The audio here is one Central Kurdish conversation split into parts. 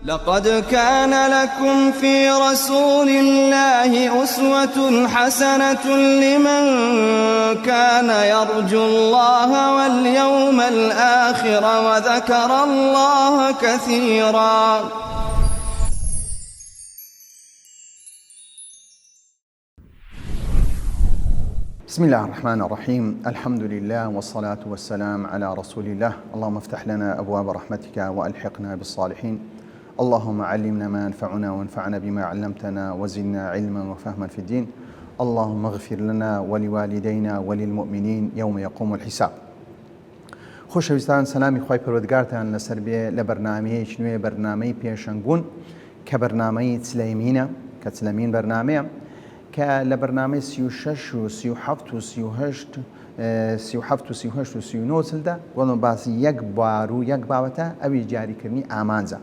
لقد كان لكم في رسول الله أسوة حسنة لمن كان يرجو الله واليوم الآخر وذكر الله كثيرا. بسم الله الرحمن الرحيم الحمد لله والصلاة والسلام على رسول الله اللهم افتح لنا أبواب رحمتك وألحقنا بالصالحين اللهم علمنا ما ينفعنا وانفعنا بما علمتنا وزدنا علما وفهما في الدين اللهم اغفر لنا ولوالدينا وللمؤمنين يوم يقوم الحساب خۆشەویستان سەلامی خوای پەروەردگارتان لەسەر بێ لە بەرنامەیەکی نوێ بەرنامەی پێشەنگبوون کە بەرنامەی چلەیمینە کە چلەمین بەرنامەیە کە لە بەرنامەی 36 و 37 و 38 37 و 38 و 39 چلدا گۆڵم باسی یەک بار و یەک بابەتە ئەویش دیاریکردنی ئامانجە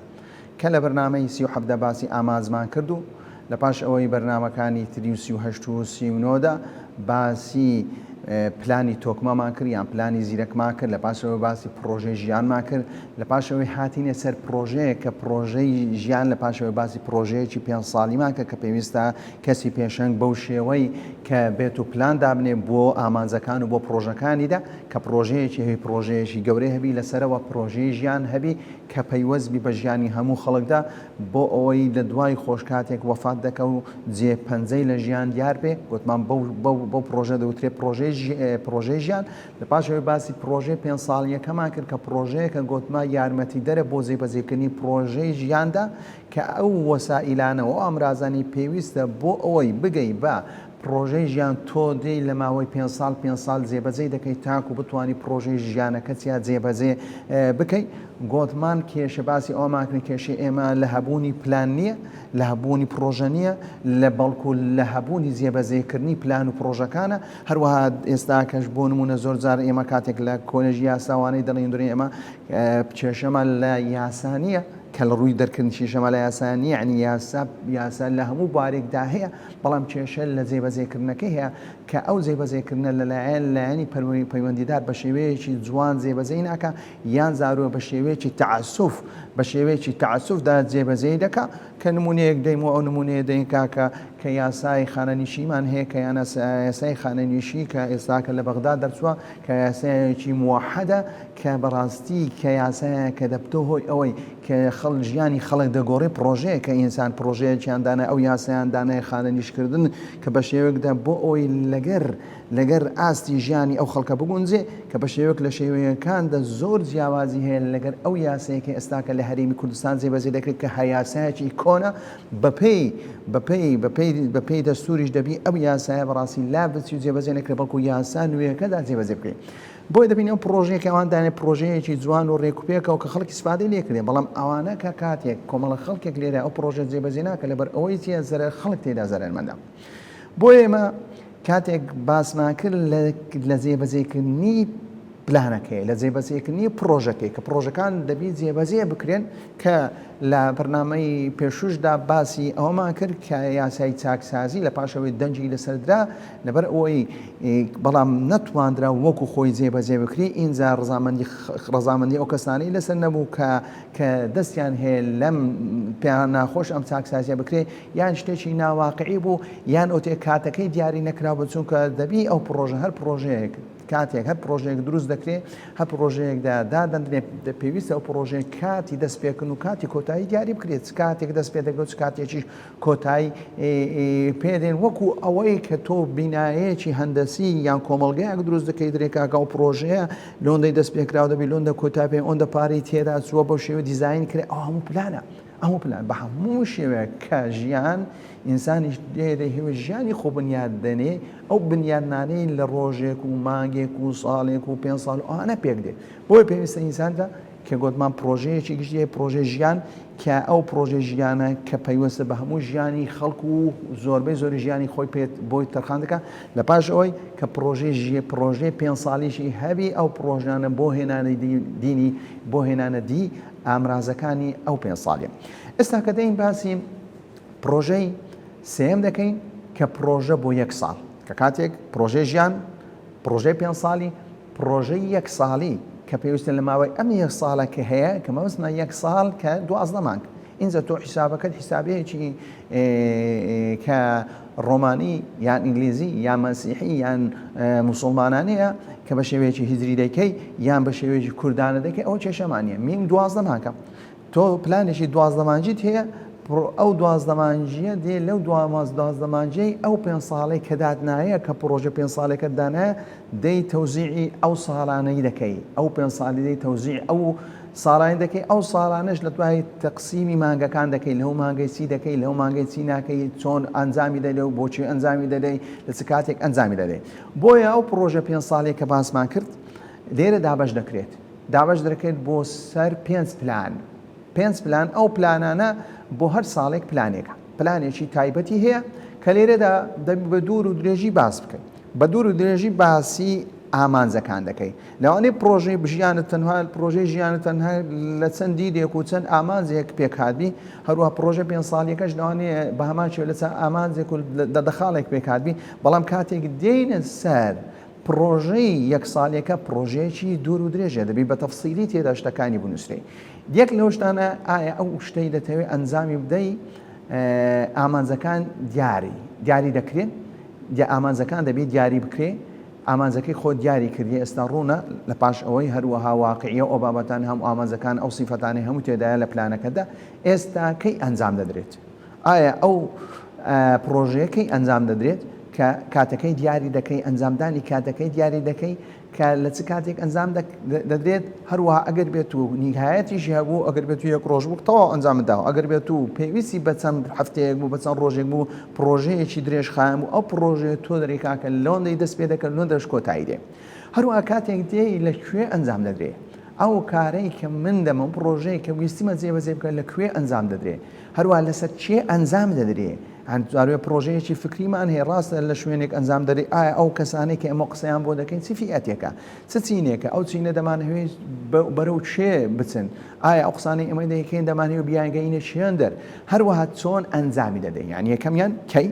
کە لە بەرنامەی 37 دا باسی ئامانجمان کرد و لە پاش ئەوەی بەرنامەکانی تری و 38 و 39 دا باسی پلانی تۆکمەمان کرد یان پلانی زیرەکمان کرد لە پاش ئەوەی باسی پڕۆژەی ژیانمان کرد لە پاش ئەوەی هاتینە سەر پڕۆژەیەک کە پڕۆژەی ژیان لە پاش ئەوەی باسی پڕۆژەیەکی پێنج ساڵیمان کرد کە پێویستە کەسی پێشەنگ بەو شێوەی کە بێت و پلان دابنێ بۆ ئامانجەکان و بۆ پڕۆژەکانیدا کە پڕۆژەیەکی هەبی پڕۆژەیەکی گەورەی هەبی لەسەرەوە پڕۆژەی ژیان هەبی کە پەیوەست بی بە ژیانی هەموو خەڵکدا بۆ ئەوەی لە دوای خۆش کاتێک وەفات دەکا و جێ پەنجەی لە ژیان دیار بێ، گۆتمان بەو بەو بەو پڕۆژە دەوترێ پڕۆژەی پڕۆژەی ژیان، لە پاش ئەوەی باسی پڕۆژەی پێنج ساڵییەکەمان کرد کە پڕۆژەیەکە گۆتما یارمەتیدەرە بۆ جێبەجێکردنی پڕۆژەی ژیاندا کە ئەو وەسائیلانە و ئەو ئامرازانەی پێویستە بۆ ئەوەی بگەی بە پڕۆژەی ژیان تۆ دێی لە ماوەی پێنج ساڵ پێنج ساڵ جێبەجێی دەکەی تاکو بتوانی پڕۆژەی ژیانەکەت تیا جێبەجێ بکەی گۆتمان کێشە باسی ئەوەمان کرد کێشەی ئێمە لە هەبوونی پلان نییە لە هەبوونی پڕۆژە نییە لە بەڵکو لە هەبوونی جێبەجێکردنی پلان و پڕۆژەکانە هەروەها ئێستاکەش بۆ نمونە زۆر جار ئێمە کاتێک لە کۆلێژی یاساوانەی دەڵێن درێ ئێمە کێشەمان لە یاسا نییە کە لە ڕووی دەرکردن کێشەمان لە یاسا نییە یعنی یاسا یاسا لە هەموو بوارێکدا هەیە بەڵام کێشە لە جێبەجێکردنەکەی هەیە کە ئەو جێبەجێکردنە لەلایەن لایەنی پەیوەندیدار بە شێوەیەکی جوان جێبەجێی ناکا یان زاروە بە شێوەیەکی تەعەسوف بە شێوەیەکی تەعەسوفدا جێبەجێی دەکا کە نمونەیەک دەیم و ئەو نمونەیە دەین کاکە کە یاسای خانەنیشیمان هەیە کە یانە یاسای خانەنیشی کە ئێستاکە لە بەغدا دەرچووە کە یاسایەکی موحدە کە بەڕاستی کە یاسایە کە دەبتە هۆی ئەوەی کە خەڵ ژیانی خەڵک دەگۆڕێ پڕۆژەیە کە ئینسان پڕۆژەیەکیان دانا ئەو یاسایان دانای خانەنیشکردن کە بە شێوەیەکدا بۆ ئەوەی لەگەر لەگەر ئاستی ژیانی ئەو خەڵکە بگونجێ کە بە شێوەیەک لە شێوەیەکاندا زۆر جیاوازی هەیە لەگەر ئەو یاسایە کە ئێستاکە لە هەرێمی کوردستان جێبەجێ دەکرێت کە یاسایەکی کۆنە بەپێی بەپێی بەپێی بەپێی دەستوریش دەبی ئەو یاسایە بەڕاستی لا بچی و جێبەجێ نەکرێت بەڵکو یاسا نوێیەکەدا جێبەجێ بکرێت. بۆیە دەبینی ئەو پڕۆژەیە کە ئەوان دانێ پڕۆژەیەکی جوان و ڕێکوپێکە و کە خەڵکی ئیسفادەی لێ کرێ بەڵام ئەوانە کە کاتێک کۆمەڵە خەڵکێک لێرە ئەو پڕۆژە جێبەجێ ناکە لەبەر ئەوەی چیە زەرەر خەڵک تێدا زەرەرمەندە بۆیە ئێمە کاتێک باسمان کرد لە جێبەجێکردنی پلانەکەی لە جێبەجێکردنی پڕۆژەکەی کە پڕۆژەکان دەبی جێبەجێ بکرێن کە لە بەرنامەی پێشووشدا باسی ئەوەمان کرد کە یاسای چاکسازی لە پاش ئەوەی دەنگی لەسەر درا لەبەر ئەوەی بەڵام نەتواندرا وەکو خۆی جێبەجێ بکرێ ئینجا ڕزامەندی ڕەزامەندی ئەو کەسانەی لەسەر نەبوو کە کە دەستیان هەیە لەم پێیان ناخۆش ئەم چاکسازیە بکرێ یان شتێکی ناواقعی بوو یان ئەوتێ کاتەکەی دیاری نەکرا بوو چونکە دەبی ئەو پڕۆژە هەر پڕۆژەیەک کاتێک هەر پڕۆژەیەک دروست دەکرێت، هەر پڕۆژەیەکدا دادەندرێت، پێویستە ئەو پڕۆژەیە کاتی دەستپێکردن و کاتی کۆتایی دیاری بکرێت، چ کاتێک دەست پێ دەکرێت و چ کاتێکیش کۆتایی پێ دێن، وەکو ئەوەی کە تۆ بینایەکی هەندەسی یان کۆمەڵگەیەک دروست دەکەیت رێکاکە ئەو پڕۆژەیە لۆندەی دەست پێکراو دەبی لۆندە کۆتای پێ ئۆندە پارەی تێدا چووە بەو شێوە دیزاین کرێ ئەو هەموو پلانە. ئەو پلان بە هەموو شێوەیەک کە ژیان ئینسانیش دێ دەیهەوێ ژیانی خۆ بنیات دەنێ ئەو بنیاتنانەی لە ڕۆژێک و مانگێک و ساڵێک و پێ ساڵ ئەوانە پێک دێ بۆیە پێویستە ئینساندا کە گۆتمان پرۆژەیەکی گشتی پرۆژەی ژیان کە ئەو پرۆژەی ژیانە کە پەیوەستە بە هەموو ژیانی خەڵک و زۆربەی زۆری ژیانی خۆی پێت بۆی تەرخان دەکات لە پاش ئەوەی کە پرۆژەی ژیە پرۆژەی پێ ساڵیشی هەبی ئەو پرۆژانە بۆ هێنانی دینی بۆ هێنانە دی ئامرازەکانی ئەو پێنج ساڵیە. ئێستا کە دێین باسی پڕۆژەی سێیەم دەکەین کە پڕۆژە بۆ یەک ساڵ کە کاتێک پڕۆژەی ژیان پڕۆژەی پێنج ساڵی پڕۆژەی یەک ساڵی کە پێویستە لە ماوەی ئەم یەک ساڵە کە هەیە کە مەبەستمان یەک ساڵ کە 12 مانگ. ئینجا تۆ حیسابەکەت حیسابەیەکی کە ڕۆمانی یان ئینگلیزی یان مەسیحی یان موسڵمانانەیە کە بە شێوەیەکی هیجری دەیکەی یان بە شێوەیەکی کوردانە دەکەی ئەوە کێشەمان نییە میم 12 مانگە تۆ پلانێکی 12 مانگیت هەیە ئەو 12 مانگیە دێ لەو 12 مانگیەی ئەو پێ ساڵەی کە داتنایە کە پرۆژە پێ ساڵێکە دانایە دەی تەوزیعی ئەو ساڵانەی دەکەی ئەو پێ ساڵی دەی تەوزیع ئەو ساڵانی دەکەی ئەو ساڵانەش لە دوای تەقسیمی مانگەکان دەکەی لەو مانگەی چی دەکەی لەو مانگەی چی ناکەی چۆن ئەنجامی دەدەی و بۆچی ئەنجامی دەدەی لە چ کاتێک ئەنجامی دەدەی بۆیە ئەو پڕۆژە پێنج ساڵیە کە باسمان کرد لێرە دابەش دەکرێت دابەش دەکرێت بۆ سەر پێنج پلان پێنج پلان ئەو پلانانە بۆ هەر ساڵێک پلانێکە پلانێکی تایبەتی هەیە کە لێرەدا دەبی بە دوور و درێژی باس بکەین بە دوور و درێژی باسی ئامانجەکان دەکەی لەوانەیە پڕۆژەی ژیانت تەنها پڕۆژەی ژیانت تەنها لە چەند دیدێک و چەند ئامانجێک پێکهاتبی هەروەها پڕۆژە پێنج ساڵیەکەش لەوانەیە بە هەمان شێوە لە چەند ئامانجێک و لە دە خاڵێک پێکهاتبی بەڵام کاتێک دێینە سەر پڕۆژەی یەک ساڵیەکە پڕۆژەیەکی دوور و درێژە دەبی بە تەفسیلی تێدا شتەکانی بنووسرێ یەک لەو شتانە ئایا ئەو شتەی دەتەوێت ئەنجامی بدەی ئامانجەکان دیاری دیاری دەکرێن ئامانجەکان دەبێت دیاری بکرێ ئامانجەکەی خۆت دیاری کردی ئێستا ڕوونە لە پاش ئەوەی هەروەها واقعیە و ئەو بابەتانە هەموو ئامانجەکان ئەو سیفەتانەی هەموو تێدایە لە پلانەکەدا ئێستا کەی ئەنجام دەدرێت ئایا ئەو پڕۆژەیە کەی ئەنجام دەدرێت کە کاتەکەی دیاری دەکەی ئەنجامدانی کاتەکەی دیاری دەکەی کە لە چ کاتێک ئەنجام دەدرێت هەروەها ئەگەر بێت و نیهایەتیشی هەبوو ئەگەر بێت و یەک ڕۆژ بوو تەواو ئەنجامت داوە ئەگەر بێت و پێویستی بە چەند هەفتەیەک بوو بە چەند ڕۆژێک بوو پڕۆژەیەکی درێژخایەن بوو ئەو پڕۆژەیە تۆ دەرێی کاکە لەوەندەی دەست پێ دەکەن لەوەندەش کۆتایی دێ هەروەها کاتێک دێی لە کوێ ئەنجام دەدرێ ئەو کارەی کە من دەمە و پڕۆژەیە کە ویستمە جێبەجێ بکە لە کوێ ئەنجام دەدرێ هەروەها لەسەر کێ ئەنجام دەدرێ جارێ پڕۆژەیەکی فکریمان هەیە ڕاستە لە شوێنێک ئەنجام دەدرێ ئایا ئەو کەسانەی کە ئێمە قسەیان بۆ دەکەین چ فیئەتێکە چ چینێکە ئەو چینە دەمانهەوێت بەرەو کوێ بچن ئایا ئەو قسانەی ئێمە دەیکەین دەمانهەوێت بیانگەینە کوێندەر هەروەها چۆن ئەنجامی دەدەین یان یەکەمیان کەی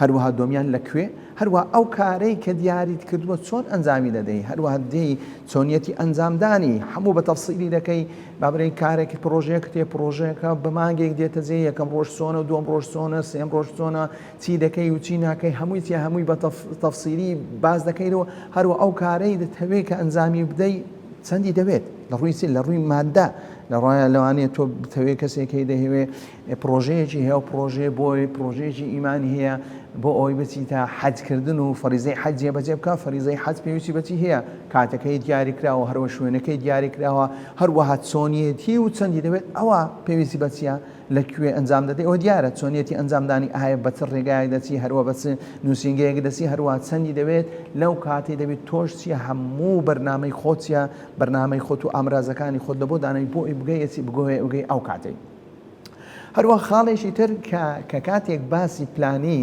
هەروەها دۆمیان لە کوێ هەروەها ئەو کارەی کە دیاریت کردووە چۆن ئەنجامی دەدەی هەروەها دێی چۆنیەتی ئەنجامدانی هەموو بە تەفسیلی دەکەی با بڵێین کارێک پڕۆژەیەکت هەیە پڕۆژەیەکە بە مانگێک دێتە جێ یەکەم ڕۆژ چۆنە دووەم ڕۆژ چۆنە سێم ڕۆژ چۆنە چی دەکەی و چی ناکەی هەمووی چیە هەمووی بە تەفسیلی باس دەکەیتەوە هەروە ئەو کارەی دەتەوێت کە ئەنجامی بدەی چەندی دەوێت لە ڕووی چی لە ڕووی مادە لە ڕایە لەوانەیە تۆ بتەوێت کەسێک هەیە دەهەوێ پڕۆژەیەکی هەیە و پڕۆژەیە بۆی پڕۆژەیەکی ئیمانی هەیە بۆ ئەوەی بچیتە حەجکردن و فەریزەی حەج جێبەجێ بکە فەریزەی حەج پێویستی بەچی هەیە کاتەکەی دیاری کراوە هەروە شوێنەکەی دیاری کراوە هەروەها چۆنیەتی و چەندی دەوێت ئەوە پێویستی بەچیە لە کوێ ئەنجام دەدەی ئەوە دیارە چۆنیەتی ئەنجامدانی ئایا بە چ ڕێگایەک دەچی هەروە بە چ نووسینگەیەک دەچی هەروە چەندی دەوێت لەو کاتەی دەبێت تۆش چیە هەموو بەرنامەی خۆت چیە بەرنامەی خۆت و ئامرازەکانی خۆت لە بۆ دانەی بۆ ئەوی بگەیە چی بگۆیە بگەی ئەو کاتەی. هەروەها خاڵێکی تر کە کە کاتێک باسی پلانی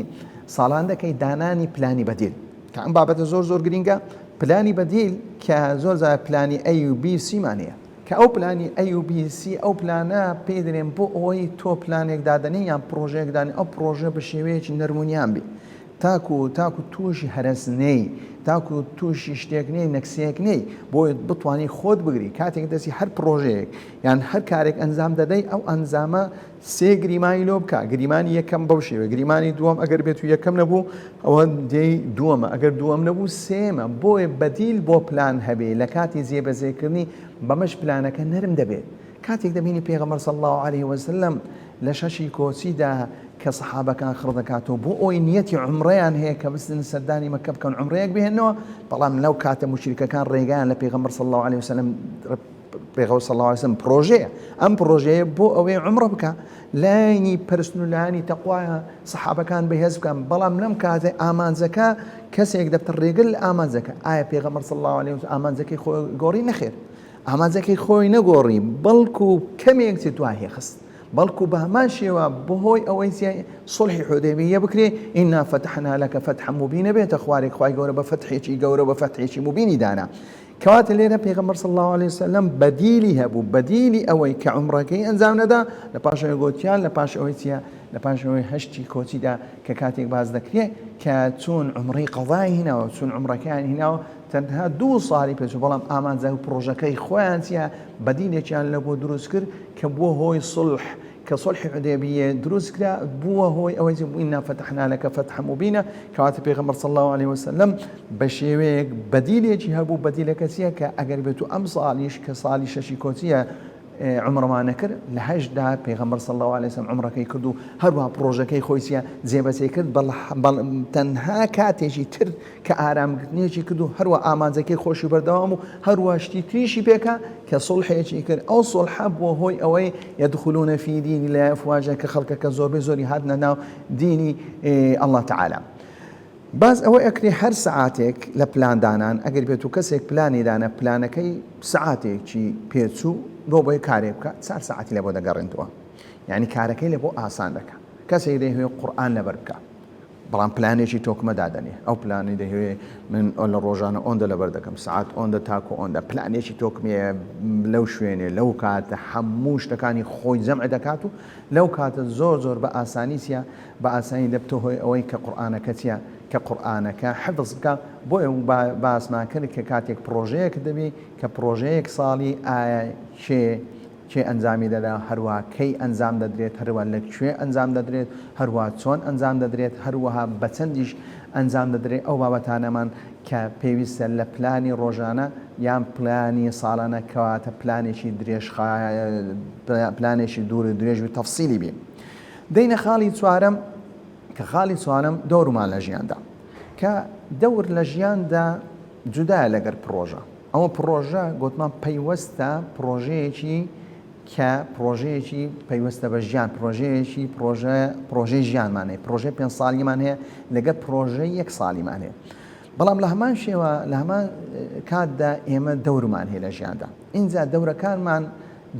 ساڵان دەکەی دانانی پلانی بەدیل کە ئەم بابەتە زۆر زۆر گرینگە پلانی بەدیل کە زۆر جار پلانی A و B و C مان هەیە کە ئەو پلانی A و B C ئەو پلانە پێی دەرێن بۆ ئەوەی تۆ پلانێک دادەنێی یان پڕۆژەیەک دانێ ئەو پڕۆژە بە شێوەیەکی نەرمونیان بی تاکو تاکو تووشی هەرەس نێی تاکو تووشی شتێک نێی نەکسەیەک نێی بۆیە بتوانی خۆت بگری کاتێک دەستی هەر پڕۆژەیەک یان هەر کارێک ئەنجام دەدەی ئەو ئەنجامە سێ گریمانی لۆ بکە گریمانی یەکەم بەو شێوە گریمانی دووەم ئەگەر بێت و یەکەم نەبوو ئەوە دێی دووەمە ئەگەر دووەم نەبوو سێمە بۆیە بەدیل بۆ پلان هەبێ لە کاتی جێبەجێکردنی بەمەش پلانەکە نەرم دەبێت کاتێک دەبینی پێغەمبەر صلی اللە علیه وسلم لە شەشی کۆچیدا کە سەحابەکان خڕ دەکاتەوە بۆ ئەوەی نیەتی عومڕەیان هەیە کە بچن سەردانی مەککە بکەن عومڕەیەک بهێننەوە بەڵام لەو کاتە موشریکەکان ڕێگایان لە پێغەمبەر صلی اللە علیه وسلم پێغەمبەر صلی اللە علیه وسلم پڕۆژەیە ئەم پڕۆژەیە بۆ ئەوەی عومڕە بکە لایەنی پەرستن و لایەنی تەقوایە سەحابەکان بەهێز بکەن بەڵام لەم کاتە ئامانجەکە کەسێک دەبتە ڕێگر لە ئامانجەکە ئایا پێغەمبەر صلی اللە علیه وسلم ئامانجەکەی خۆی گۆڕی نەخێر ئامانجەکەی خۆی نەگۆڕی بەڵکو کەمێک چی دوای خست بەڵکو بە هەمان شێوە بەهۆی ئەوەی چی سوڵحی حودەیبیە بکرێ ئینا فەتحنا لەکە فەتحە موبینە بێتە خوارێک خوای گەورە بە فەتحێکی گەورە بە فەتحێکی موبینی دانا کەواتە لێرە پێغەمبەر صلی الله علیه وسلم بەدیلی هەبوو بەدیلی ئەوەی کە عومڕەکەی ئەنجام نەدا لە پاش ئەوەی گۆتیان لە پاش ئەوەی چیە لە پاش ئەوەی هەشتی کۆچیدا کە کاتێک باس دەکرێت کە چۆن عومڕەی قەضای هیناوە چۆن عومڕەکەیان هیناوە تەنها دوو ساڵی پێچوو بەڵام ئامانجە و پڕۆژەکەی خۆیان چیە بەدیلێکیان لە بۆ دروست کرد کە بووە هۆی سوڵح. کە صلحی حودەیبیە دروست کرا بووە هۆی ئەوەی إنا فتحنا لك فتحا مبينا کەواتە پێغەمبەر صلی الله علیه وسلم بە شێوەیەک بەدیلێکی هەبوو بەدیلەکە چییە کە ئەگەر بێت و ئەم ساڵیش کە ساڵی شەشی کۆچیە عومڕەمان نەکرد لە هەشتدا پێغەمبەر صلی اللە علیه وسلم عومڕەکەی کرد و هەروەها پڕۆژەکەی خۆی چیە جێبەجێ کرد بەڵ تەنها کاتێکی تر کە ئارامگرتنێکی کرد و هەروە ئامانجەکەی خۆشی بەردەوام و هەروە شتی تریشی پێکا کە سوڵحێکی کرد ئەو سوڵحە بووە هۆی ئەوەی يدخلون في دين الله أفواجا کە خەڵکەکە زۆربەی زۆری هاتنە ناو دینی الله تعالی. باس ئەوە ئەکرێ هەر سەعاتێک لە پلان دانان ئەگەر بێت و کەسێک پلانی دانا پلانەکەی سەعاتێکی پێچوو بۆ بۆی کارێک بکە چار سەعاتی لە بۆ دەگەڕێنتەوە یعنی کارەکەی لە بۆ ئاسان دەکا کەسێک دەیهوێ قورئان لەبەر بکە بەڵام پلانێکی تۆکمە دادەنێ ئەو پلانی دەهوێ من لە ڕۆژانە ئۆندە لەبەر دەکەم سعات ئۆندە تاکو ئۆندە پلانێکی تۆکمێ لەو شوێنێ لەو کاتە هەموو شتەکانی خۆی جەمع دەکات و لەو کاتە زۆر زۆر بە ئاسانی چیە بە ئاسانی دەبتە هۆی ئەوەی کە قورئانەکە چیە کە قورئانەکە حفظ بکا بۆیە باسمان کرد کە کاتێک پڕۆژەیەک دەبی کە پڕۆژەیەک ساڵی ئایا کێ کێ ئەنجامی دەدا هەروەها کەی ئەنجام دەدرێت هەروە لە کوێ ئەنجام دەدرێت هەروە چۆن ئەنجام دەدرێت هەروەها بە چەندیش ئەنجام دەدرێت ئەو بابەتانەمان کە پێویستە لە پلانی ڕۆژانە یان پلانی ساڵانە کەواتە پلانێکی درێژخا پلانێکی دوور و درێژ و تەفسیلی بێ. دێینە خاڵی چوارەم کە خاڵی چوارەم دەورمان لە ژیاندا کە دەور لە ژیاندا جودایە لەگەر پڕۆژە ئەوە پڕۆژە گوتمان پەیوەستە پڕۆژەیەکی کە پڕۆژەیەکی پەیوەستە بە ژیان پڕۆژەیەکی پڕۆژە پڕۆژەی ژیانمان هەیە پڕۆژەی پێنج ساڵیمان هەیە لەگەر پڕۆژەی یەک ساڵیمان هەیە بەڵام لە هەمان شێوە لە هەمان کاتدا ئێمە دەورمان هەیە لە ژیاندا ئینجا دەورەکانمان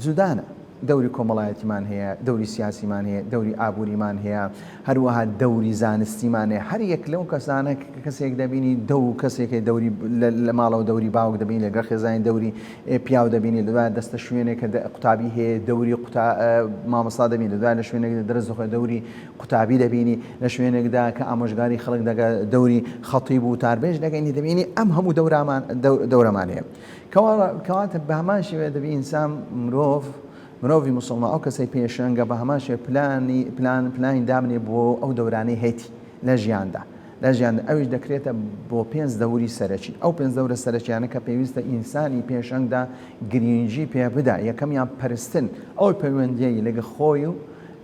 جودانە، دەوری کۆمەڵایەتیمان هەیە، دەوری سیاسیمان هەیە، دەوری ئابووریمان هەیە، هەروەها دەوری زانستیمان هەیە، هەر یەک لەو کەسانە کە کەسێک دەبینی دەو کەسێک هەیە دەوری لە ماڵەوە دەوری باوک دەبینی لەگەڵ خێزانی دەوری پیاو دەبینی لە دوای دەستە شوێنێک کە قوتابی هەیە دەوری قوتا مامۆستا دەبینی لە دوای لە شوێنێک دەرس دەخوێ دەوری قوتابی دەبینی لە شوێنێکدا کە ئامۆژگاری خەڵک دەگە دەوری خەتیب و وتاربێژ دەگەینی دەبینی ئەم هەموو دەورامان دەورەمان هەیە. کەواتە بە هەمان شێوەیە دەبی ئینسان مرۆڤ مرۆڤی موسڵمان ئەو کەسەی پێشەنگە بە هەمان شێوە پلانی پلان پلانی دابنێ بۆ ئەو دەورانەی هەیتی لە ژیاندا لە ژیاندا ئەویش دەکرێتە بۆ پێنج دەوری سەرەکی ئەو پێنج دەورە سەرەکیانە کە پێویستە ئینسانی پێشەنگدا گرینگی پێ بدا یەکەمیان پەرستن ئەو پەیوەندیەی لەگە خۆی و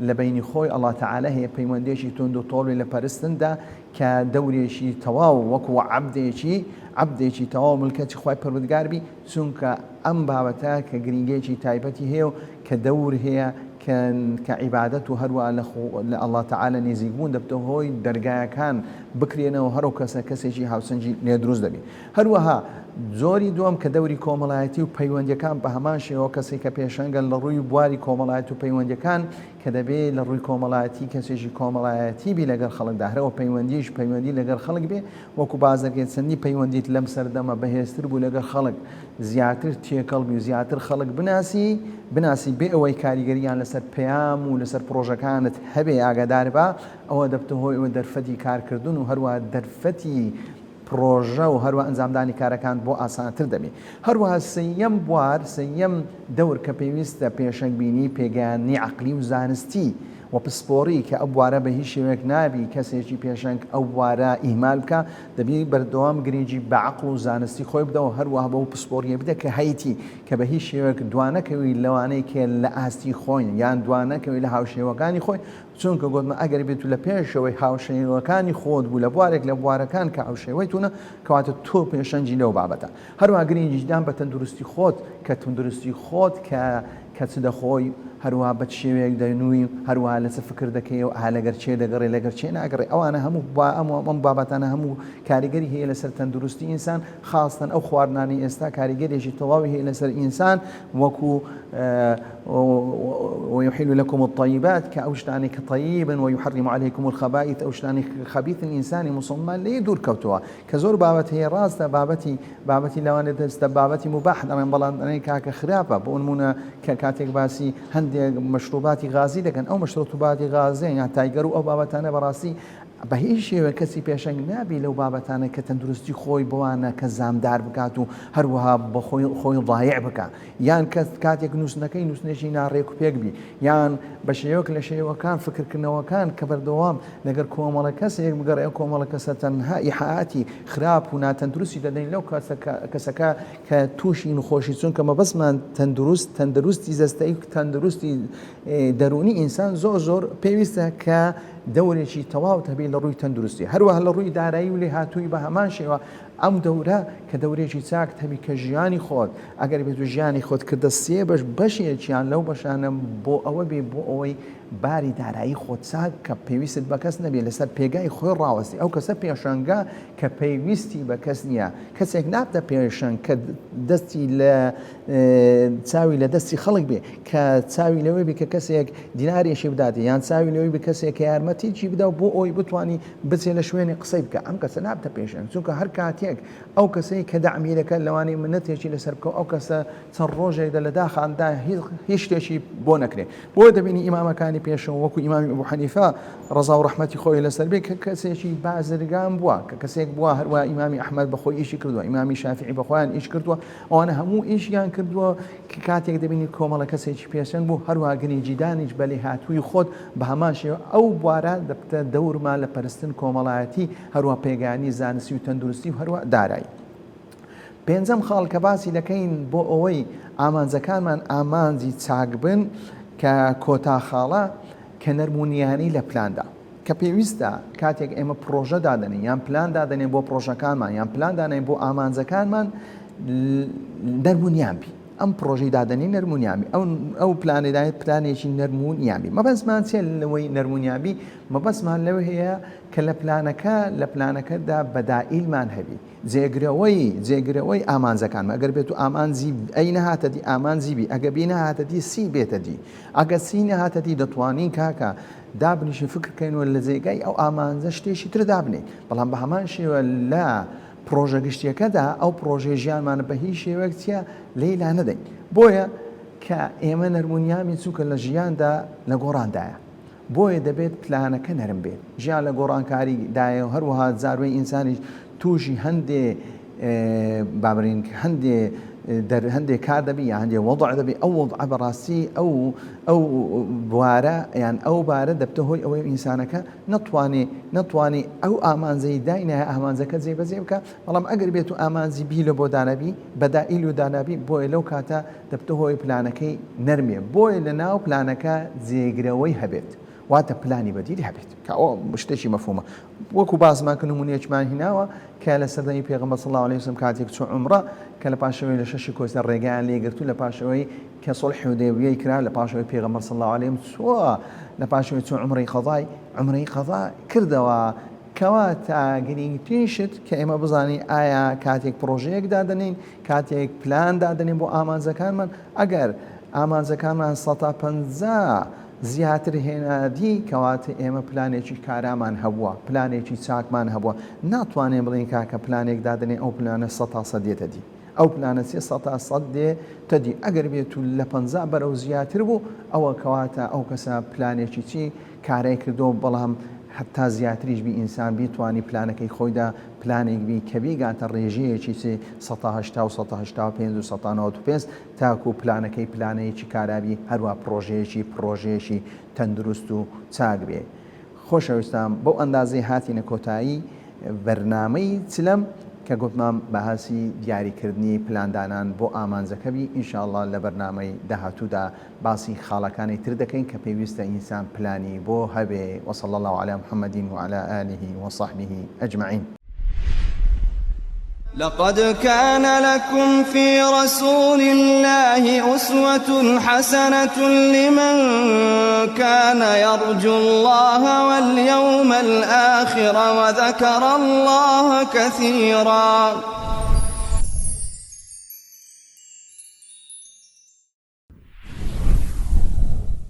لە بەینی خۆی ئەڵا تەعالا هەیە پەیوەندیەکی توند و تۆڵی لە پەرستندا کە دەورێکی تەواو وەکو عەبدێکی عەبدێکی تەواو ملکەچی خوای پەروەردگار بی، چونکە ئەم بابەتە کە گرینگیەکی تایبەتی هەیە و کە دەور هەیە کە کە عیبادەت و هەروە لە لە اللە تعالی نزیک بوون دەبتە هۆی دەرگایەکان بکرێنەوە هەرو کەسە کەسێکی هاوسەنگی لێ دروست دەبی هەروەها جۆری دووەم کە دەوری کۆمەڵایەتی و پەیوەندیەکان بە هەمان شێوە کەسێک کە پێشەنگە لە ڕووی بواری کۆمەڵایەتی و پەیوەندیەکان کە دەبێ لە ڕووی کۆمەڵایەتی کەسێکی کۆمەڵایەتی بی لەگەڵ خەڵکدا هەرەوە پەیوەندیش پەیوەندی لەگەڵ خەڵک بێ وەکو باس دەکرێت چەندی پەیوەندیت لەم سەردەمە بەهێزتر بوو لەگەڵ خەڵک زیاتر تێکەڵ بی و زیاتر خەڵک بناسی بناسی بێ ئەوەی کاریگەریان لەسەر پەیام و لەسەر پڕۆژەکانت هەبێ ئاگادار بە ئەوە دەبتە هۆی ئەوە دەرفەتی کارکردن و هەروە دەرفەتی پڕۆژە و هەروە ئەنجامدانی کارەکان بۆ ئاسانتر دەبی. هەروەها سێیەم بوار، سێیەم دەور کە پێویستە پێشەنگ بینی پێگەیاندنی عەقلی و زانستی و پسپۆڕی کە ئەو بوارە بە هیچ شێوەیەک نابی کەسێکی پێشەنگ ئەو بوارە ئیهمال بکا دەبی بەردەوام گرنگی بە عەقڵ و زانستی خۆی بدە و هەروەها بەو پسپۆڕیە بدە کە هەیتی کە بە هیچ شێوەیەک دوانەکەوی لەوانەی کە لە ئاستی خۆین یان دوانەکەوی لە هاوشێوەکانی خۆی چونکە گۆتمە ئەگەر بێتو لە پێشەوەی هاوشێوەکانی خۆت بوو لە بوارێک لە بوارەکان کە هاوشێوەی تونە کەواتە تۆ پێشەنگی لەو بابەتە هەروەها گرنگیدان بە تەندروستی خۆت کە تەندروستی خۆت کە کە چ دەخۆی هەروەها بە چ شێوەیەک دەنووی هەروەها لە چ فکر دەکەی و ئا لەگەر چێ دەگەڕێ لەگەر چێ ناگەڕێ ئەوانە هەموو با ئەم ئەم بابەتانە هەموو کاریگەری هەیە لەسەر تەندروستی ئینسان خاستەن ئەو خواردنانەی ئێستا کاریگەرێکی تەواوی هەیە لەسەر ئینسان وەکو ويحل لكم الطيبات کە ئەو شتانەی کە طیبن ويحرم عليكم الخبائث ئەو شتانەی کە خەبیثن ئینسانی موسڵمان لێی دوور کەوتووە کە زۆر بابەت هەیە ڕاستە بابەتی بابەتی لەوانێت دەستە بابەتی مباح دەڵێن بەڵام دەڵێن کاکە خراپە بۆ نمونە کە کاتێک باسی هەندێک مەشروباتی غازی دەکەن ئەو مەشروباتی غازیە یان تایگەر و ئەو بابەتانە بەڕاستی. بە هیچ شێوەیەک کەسی پێشەنگ نابی لەو بابەتانە کە تەندروستی خۆی بەوانە کە زامدار بکات و هەروەها بە خۆی خۆی ضایع بکا یان کەس کاتێک نووسنەکەی نووسنێکی ناڕێک و پێک بی یان بە شێوەک لە شێوەکان فکرکردنەوەکان کە بەردەوام لەگەر کۆمەڵە کەسێک بگەڕێ ئەو کۆمەڵە کەسە تەنها ئیحاعاتی خراپ و ناتەندروستی دەدەین لەو کەسەکە کە تووشی نخۆشی چونکە مەبەستمان تەندروست تەندروستی جەستەیی و تەندروستی دەروونی ئینسان زۆر زۆر پێویستە کە دەورێکی تەواو هەبی لە ڕووی تەندروستی هەروەها لە ڕووی دارایی و لێهاتووی بە هەمان شێوە ئەم دەورە کە دەورێکی چاکت هەبی کە ژیانی خۆت ئەگەر بێت و ژیانی خۆت کردە سێ بەش بەشێکیان لەو بەشانە بۆ ئەوە بێ بۆ ئەوەی باری دارایی خۆت چاک کە پێویستت بە کەس نەبێ لەسەر پێگای خۆی ڕاوەستی ئەو کەسە پێشەنگە کە پێویستی بە کەس نییە کەسێک نابتە پێشەنگ کە دەستی لە چاوی لە دەستی خەڵک بێ کە چاوی لەوەی بێ کە کەسێک دینارێکی بداتێ یان چاوی لەوەی بێ کەسێک کە یارمەتیی بدا و بۆ ئەوەی بتوانی بچێ لە شوێنی قسەی بکە ئەم کەسە نابتە پێشەنگ چونکە هەر کاتێک ئەو کەسەی کە دەعمی دەکات لەوانەیە منەتێکی لەسەر بکە و ئەو کەسە چەند ڕۆژێک دە لە داخاندا هیچ شتێکی بۆ نەکرێ بۆ دەبینی ئیمامەکانی پێشەوە وەکو ئیمامی ئەبو حەنیفە ڕەزا و ڕەحمەتی خۆی لەسەر بێ کە کەسێکی بازرگان بووە کە کەسێک بووە هەروە ئیمامی ئەحمەد بەخۆی ئیشی کردووە ئیمامی شافعی بەخۆیان ئیش کردووە ئەوانە هەموو ئیشیان کردووە کە کاتێک دەبینی کۆمەڵە کەسێکی پێشەنگ بوو هەروە گرنگیدانیش بە لێهاتووی خۆت بە هەمان شێوە ئەو بوارە دەبتە دەورمان لە پەرستن کۆمەڵایەتی هەروە پێگانی زانستی و تەندروستی و هەروە دارایی. پێنجەم خاڵ کە باسی دەکەین بۆ ئەوەی ئامانجەکانمان ئامانجی چاک بن کە کۆتا خاڵە کە نەرمونیانی لە پلاندا کە پێویستە کاتێک ئێمە پرۆژە دادەنین یان پلان دادەنێن بۆ پرۆژەکانمان یان پلان دانێن بۆ ئامانجەکانمان نەرمونیان بی ئەم پرۆژەی دادەنی نەرمونیامی ئەو ئەو پلانێدای پلانێکی نەرمونیامی مەبەستمان چیە لەوەی نەرمونیابی مەبەستمان لەوە هەیە کە لە پلانەکە لە پلانەکەدا بەدائیلمان هەبی جێگرەوەی جێگرەوەی ئامانجەکانمان ئەگەر بێت و ئامانجی A نەهاتە دی ئامانجی B ئەگە B نەهاتە دی C بێتە دی ئەگە C نەهاتە دی دەتوانین کاکە دابنیشین فکر کەین و لە جێگای ئەو ئامانجە شتێکی تر دابنێین بەڵام بە هەمان شێوە لە پڕۆژە گشتیەکەدا ئەو پڕۆژەی ژیانمان بە هیچ شێوەیەک چیە لێی لا نەدەین بۆیە کە ئێمە نەرمونیامین چونکە لە ژیاندا لە گۆڕاندایە بۆیە دەبێت پلانەکە نەرم بێت. ژیان لە گۆڕانکاری دایە و هەروەها زاروەی ئینسانیش تووشی هەندێ با بڵێین هەندێ دەر هەندێ کار دەبی یا هەندێ وەضع دەبی ئەو وەضعە بەڕاستی ئەو ئەو بوارە یان ئەو بارە دەبتە هۆی ئەوەی ئینسانەکە نەتوانێ نەتوانێ ئەو ئامانجەی داینایە ئامانجەکە جێبەجێ بکا بەڵام ئەگەر بێت و ئامانجی بی لە بۆ دانەبی بەدائیل و دانابی بۆیە لەو کاتە دەبتە هۆی پلانەکەی نەرمێ بۆیە لە ناو پلانەکە جێگرەوەی هەبێت واتە پلانی بەدیل هەبێت کە ئەوە شتێکی مەفهومە وەکو باسمان کە نمونەیەکمان هیناوە کە لە سەردەمی پێغەمبەر صلی الله علیه وسلم کاتێک چوو عومڕە کە لە پاشەوەی لە شەشی کۆچدا ڕێگایان لێ گرت و لە پاشەوەی کە صلح حودەیبیەی کرا لە پاشەوەی پێغەمبەر صلی الله علیه وسلم چووە لە پاشەوەی چوو عومڕەی قەضای عومرەی قەضا کردەوە کەواتە گرنگترین شت کە ئێمە بزانین ئایا کاتێک پڕۆژەیەک دادەنێین کاتێک پلان دادەنێین بۆ ئامانجەکانمان، ئەگەر ئامانجەکانمان 50% زیاتر هێنادی، کەواتە ئێمە پلانێکی کارامان هەبووە، پلانێکی چاکمان هەبووە، ناتوانین بڵێین کاکە پلانێک دادەنێین ئەو پلانە 100% دێتە دی. ئەو پلانە چیە 100% دێتە دی، ئەگەر بێت و لە 50 بەرەو زیاتر بوو، ئەوە کەواتە ئەو کەسە پلانێکی چی کارای کردووە، بەڵام هەتا زیاتریش بی ئینسان بیتوانی پلانەکەی خۆیدا پلانێک بی کە بیگاتە ڕێژەیەکی چ 180 و 185 و 195 تاکو پلانەکەی پلانەیەکی کارا بی هەروا پڕۆژەیەکی پڕۆژەیەکی تەندروست و چاک بێ. خۆشەویستان بەو ئەندازەی هاتینە کۆتایی بەرنامەی چلەم کە گوتمان باسی دیاریکردنی پلاندانان بۆ ئامانجەکە بی ان شاء اللە لە بەرنامەی داهاتوودا باسی خاڵەکانی تر دەکەین کە پێویستە ئینسان پلانی بۆ هەبێ وصلی اللە علی محمد وعلی آله وصحبه اجمعین. لقد كان لكم في رسول الله أسوة حسنة لمن كان يرجو الله واليوم الآخر وذكر الله كثيرا.